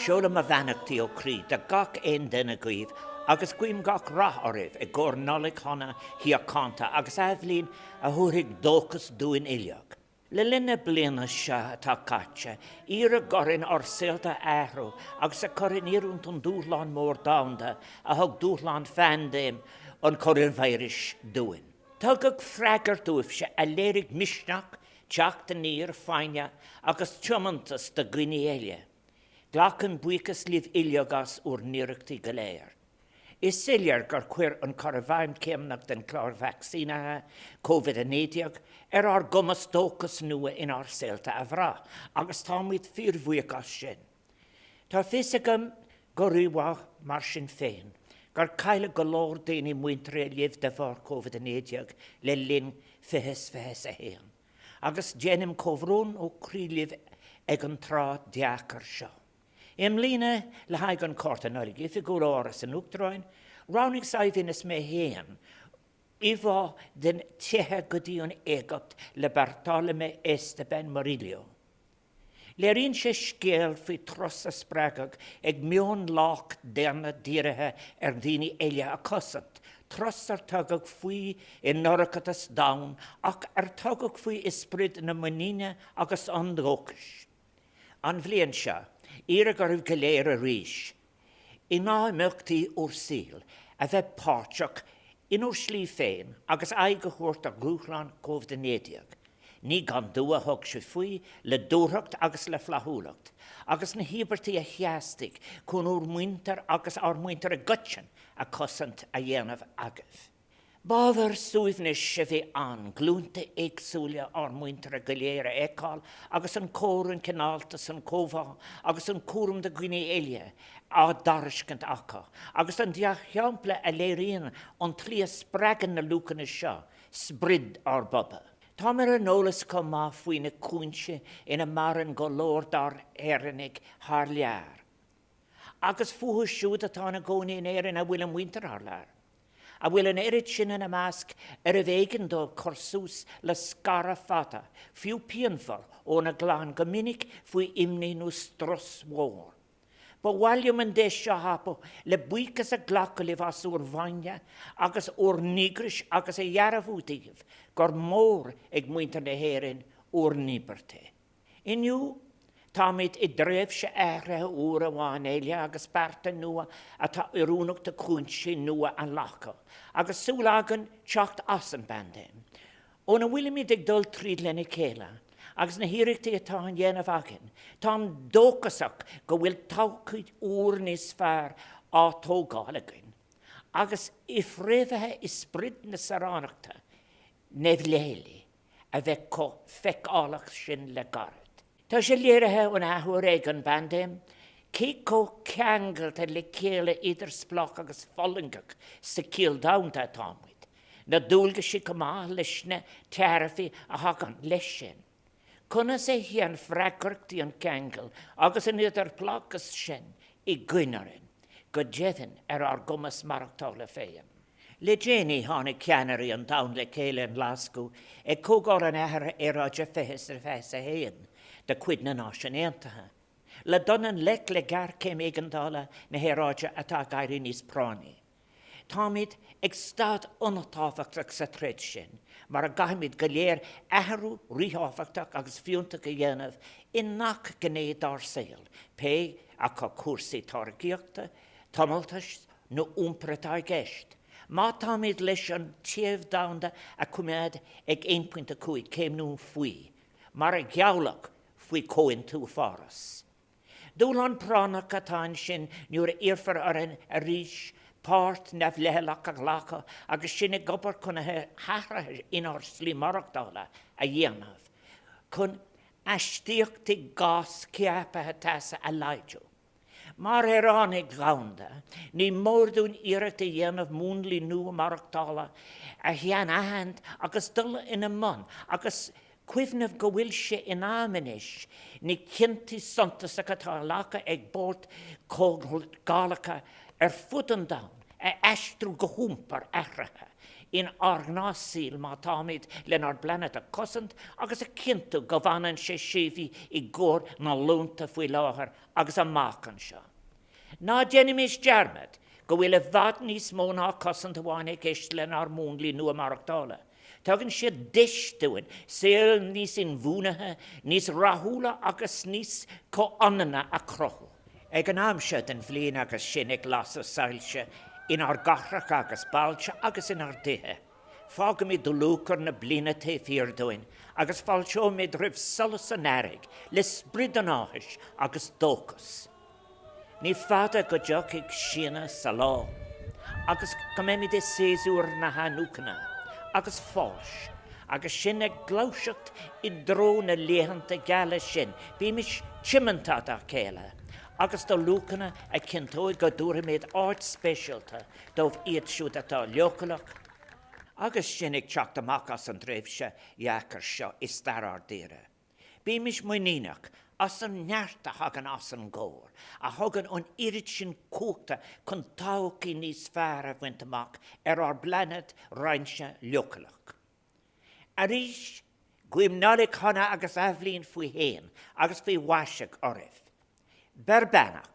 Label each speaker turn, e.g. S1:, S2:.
S1: Seolaim mo bheannachtaí ó chroí do gach aon duine agaibh agus guím gach rath oraibh i gcomhair Nollaig shona shíochánta agus athbhliain a thabharfaidh dóchas dúinn uileag. Le linn na bliana seo atá caite, iarradh orainn ár saolta a athrú agus a chur in oiriúint don dúshlán mór domhanda a thug dúshlán phaindéim an choróinvíris dúinn. Tugadh freagairt uaibhse a léirigh misneach, teacht aniar, foighne agus tiomantas do dhaoine eile. Glacaim buíochas libh uileag as úr n-iarrachtaí go léir. Is soiléir gur chuir an cur i bhfeidhm céimneach den chlár vacsaínithe Covid-19 ar ár gcumas dóchas nua inár saolta a bhrath agus táimid fíorbhuíoch as sin. Tá fios agam go rímhaith, mar sin féin, gur cailleadh go leor daoine muinteartha libh de bharr Covid-19 le linn 2021, agus déanaim comhbhrón ó chroí libh ag an tráth deacair seo. I mbliana, le haghaidh an Cárta Nollag Oifigiúil ó Áras an Uachtaráin, roghnaigh Saidhbhín is mé féin íomhá den teitheadh go dtí an Éigipt le Bartolomé Esteban Murillo. Léiríonn sé scéal faoi turas a spreagadh ag meon lách daonna dírithe ar dhaoine eile a chosaint, turas ar tugadh faoi i ndorchadas domhain ach ar tugadh faoi i sprid na muiníne agus an dóchais. An bhliain seo, iarradh oraibh go léir arís, i ngnáthimeachtaí úr saoil, a bheith páirteach in úr slí féin agus aghaidh a thabhairt ar dhúshlán Covid-19. Ní gan dua a thug sibh faoi, le dúthracht agus le flaithiúlacht, agus na híobairtí a theastaigh chun úr muintir agus ár muintir i gcoiteann a chosaint a dhéanamh agaibh. B'ábhar suaimhnis a bhí ann glúnta éagsúla ár muintire go léir a fheiceáil agus an comhar, an cineáltas, an comhbhá agus an cúram do dhaoine eile á dtairiscint acu, agus an dea-shampla a léiríonn an tslí a spreagann na luachanna seo sprid ár bpobail. Táim ar an eolas chomh maith faoi na cúinsí ina maireann go leor dár nÉireannaigh thar lear, agus fúthu siúd atá ina gcónaí in Éirinn a bhfuil a muintir thar lear. a bhfuil an oiread sin ina measc arbh éigean dóibh cur suas le scaradh fada, fiú pianmhar, óna gclann, go minic faoi imní nó strus mhór. Ba mhaith liom an deis seo a thapú le buíochas a ghlacadh libh as úr bhfoighne agus úr ndíograis agus a dhearbhú daoibh gur mór ag muintir na hÉireann úr n-íobairtí. Inniu, táimid i dtréimhse athraithe uair amháin eile agus bearta nua atá oiriúnach do chúinsí nua á nglacadh, agus súil againn teacht as an bpaindéim. Óna bhfuilimid ag dul tríd lena chéile, agus na hiarrachtaí atá á ndéanamh againn, táim dóchasach go bhfuil todhchaí úr níos fearr á tógáil againn, agus í fréamhaithe i sprid na saoránachta neamhleithilí. a bheith chomh feiceálach sin le gairid. Tá sé léirithe an athuair ag an bpaindéim cé chomh ceangailte le chéile idirspleách agus fulaingeach sa chiall domhanda atáimid, na dualgaisí chomh maith leis na tairbhí a thagann leis sin. Conas a théann freagrachtaí an cheangail agus an idirspleáchas sin i gcion orainn, go deimhin ar ár gcumas maireachtála féin? Le déanaí, tháinig ceannairí an domhain le chéile i nGlaschú ag Comhdháil an Athraithe Aeráide 2021 de chuid na Náisiún Aontaithe, le dul i ngleic le géarchéim éigeandála na haeráide atá ag éirí níos práinní. Táimid ag staid an-tábhachtach sa troid sin, mar a gcaithfimid go léir athrú ríthábhachtach agus fiúntach a dhéanamh i ngach gné dár saol, pé acu cúrsaí táirgíochta, tomhaltais nó iompair atá i gceist. Má táimid leis an téamh domhanda a choimeád ag 1.5 céim nó faoi, mar a gealladh faoi Chomhaontú Pháras. Dúshlán práinneach atá ansin nuair a iarrfar orainn arís páirt neamhleithleach a ghlacadh agus sinn ag obair chun na hathruithe inár slí maireachtála a dhéanamh chun astaíochtaí gás ceaptha teasa a laghdú. Mar shaoránaigh dhomhanda, ní mór dúinn iarracht a dhéanamh múnlaí nua maireachtála a shainaithint agus dul ina mbun, agus cuimhneamh go bhfuil sé in am anois na cinntí suntasacha atá glactha ag boird comhdhálacha ar fud an domhain a aistriú go hiompar athraithe. in ár ngnáthshaol má táimid lenár bpláinéad a chosaint agus a chinntiú go bhfanann sé síoraí i gcomhair na nglúnta faoi láthair agus amach anseo. Ná déanaimis dearmad go bhfuil i bhfad níos mó ná cosaint amháin i gceist lenár múnlaí nua maireachtála. Tugann siad deis dúinn saol níos inbhuanaithe, níos rathúla agus níos comhionainne a chruthú. Ag an am seo den bhliain agus sinn ag lasadh soilse inár gcathracha agus bailte agus inár dtithe, fágfaimid lúcáir na bliana taobh thiar dúinn agus fáilteoimid roimh solas an earraigh le sprid an áthais agus dóchas. Ní fada go dtiocfaidh síneadh sa lá agus go mbeimid i séasúr na hathnuachana agus fáis agus sinn ag gluaiseacht i dtreo na laethanta geala sin, bímis tiomanta dá chéile agus do luachanna a chinnteoidh go dtabharfaimid áit speisialta dóibh iad siúd atá leochaileach, agus sinn ag teacht amach as an dtréimhse dheacair seo i stair ár dtíre. Bímis muiníneach as an neart a thagann as an gcomhar, a thugann an oiread sin cumhachta chun todhchaí níos fearr a bhaint amach ar ár bplainéad roinnte leochaileach. Arís, guím Nollaig shona agus Athbhliain faoi shéan agus faoi mhaise oraibh. Beir beannacht.